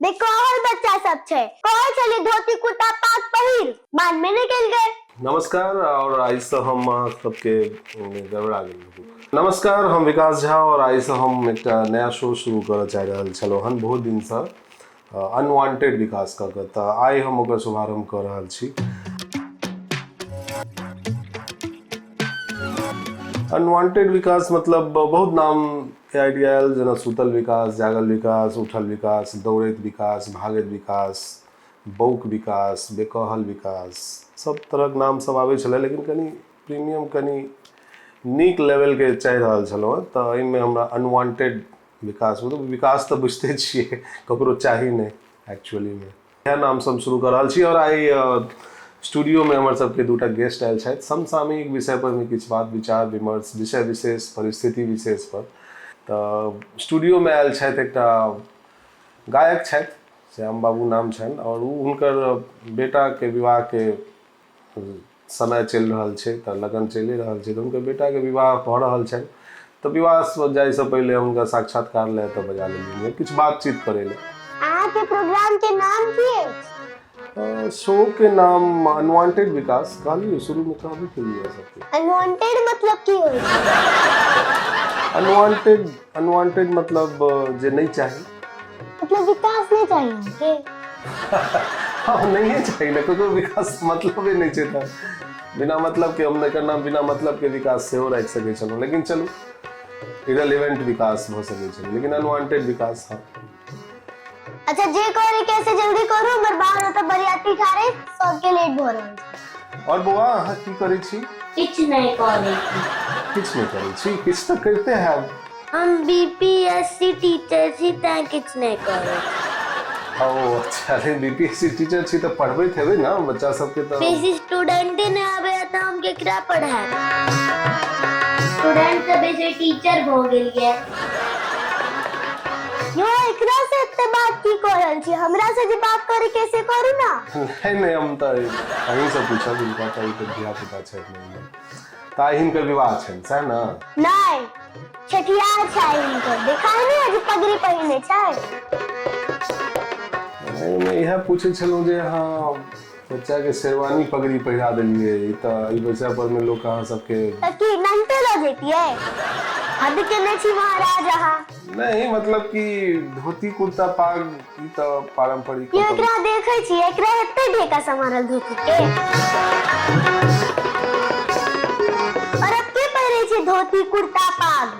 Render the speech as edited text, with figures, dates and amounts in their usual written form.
बेकहल बच्चा सब छै, कहै छली धोती कुर्ता पाग पहिर, मानबे नहि केलकै। नमस्कार, और आइसँ हम अहाँ सबके गड़बड़ा गेल। नमस्कार, हम विकास झा और आइसँ हम एकटा नया शो शुरू करऽ चाहि रहल छलहुँ हन बहुत दिनसँ, अनवांटेड विकास कऽ कऽ। तऽ आइ हम ओकर शुभारम्भ कऽ रहल छी। अनवांटेड विकास मतलब बहुत नाम के आइडिया आयल, जेना सुतल विकास, जागल विकास, उठल विकास, दौड़ैत विकास, भागैत विकास, बौक विकास, बेकहल विकास, सब तरहक नाम सब आबै छलै, लेकिन कनि प्रीमियम, कनि नीक लेवलके चाहि रहल छलहुँ हँ। तऽ एहिमे हमरा अनवांटेड विकास, मतलब विकास तऽ बुझिते छियै, ककरो चाही नहि एक्चुअलीमे। इएह नामसँ हम शुरू कऽ रहल छी। आओर आइ स्टूडियोमे हमर सबके दूटा गेस्ट आयल छथि समसामयिक विषय पर मे किछु बात विचार विमर्श, विषय विशेष, परिस्थिति विशेष पर। तऽ स्टूडियोमे आयल छथि एकटा गायक छथि, श्याम बाबू नाम छनि, आओर ओ हुनकर बेटाके विवाहके समय चलि रहल छै, तऽ लगन चलि रहल छै, तऽ हुनकर बेटाके विवाह भऽ रहल छनि। तऽ विवाह जाइसँ पहिले हुनका साक्षात्कार लए तऽ बजा लेलियै, किछु बातचीत करै लए। अहाँके प्रोग्राम के नाम की अछि? शो के नाम अनवांटेड विकास कहलियै, शुरूमे कहबे केलियै सबके। अनवांटेड मतलब की होइ छै? अनवांटेड, अनवांटेड मतलब जे नहि चाही। मतलब विकास नहि चाही अहाँके? हँ, नहिए चाही ने ककरो विकास, मतलबे नहि छै तऽ बिना मतलब के। हम एकर नाम बिना मतलब के विकास सेहो राखि सकै छलहुँ, लेकिन चलू, इरेलीवेंट विकास भऽ सकै छलै, लेकिन अनवांटेड विकास, हँ। अच्छा, जे करे कैसे जल्दी करू, हमर बाहर ओतऽ बरियाती ठारे, सबके लेट भऽ रहल छै। आओर बौआ, अहाँ की करै छी? किछु नहि करै छी। किछु नहि करै छी? किछु तऽ करिते हैब। हम बीपीएससी टीचर छी, तैं किछु नहि करै छी। ओ अच्छा, अरे बीपीएससी टीचर छी तऽ पढ़बैत हेबै ने बच्चा सबके तऽ? बेसी स्टूडेंटे नहि आबैया तऽ हम केकरा पढ़ायब? स्टूडेंट तऽ बेसी टीचर भऽ गेलियै। यो, एकरा से एते बात की कऽ रहल छी? हमरा से जे बात करे के से करू ना। नहि नहि, हम तऽ अहीँसँ पूछब, हिनका तऽ ई तऽ धिया पुता छथि नहि, तऽ आइ हिनकर विवाह छनि, सएह ने? नहि, छठियार छै हिनकर, देखाय नहि जे पगड़ी पहिरने छै। एहिमे इएह पूछै छलहुँ जे अहाँ बच्चाके शेरवानी पगड़ी पहिरा देलियै, ई तऽ एहि विषय परमे लोक अहाँ सबके तऽ की नंगटे लऽ जैतियै? हद केने छी महाराज अहाँ। नहि, मतलब कि धोती कुर्ता पाग ई तऽ पारम्परिक। यो, एकरा देखै छी, एकरा एते ढेका समारल धोती के? और अब के पहिरे छै धोती कुर्ता पाग?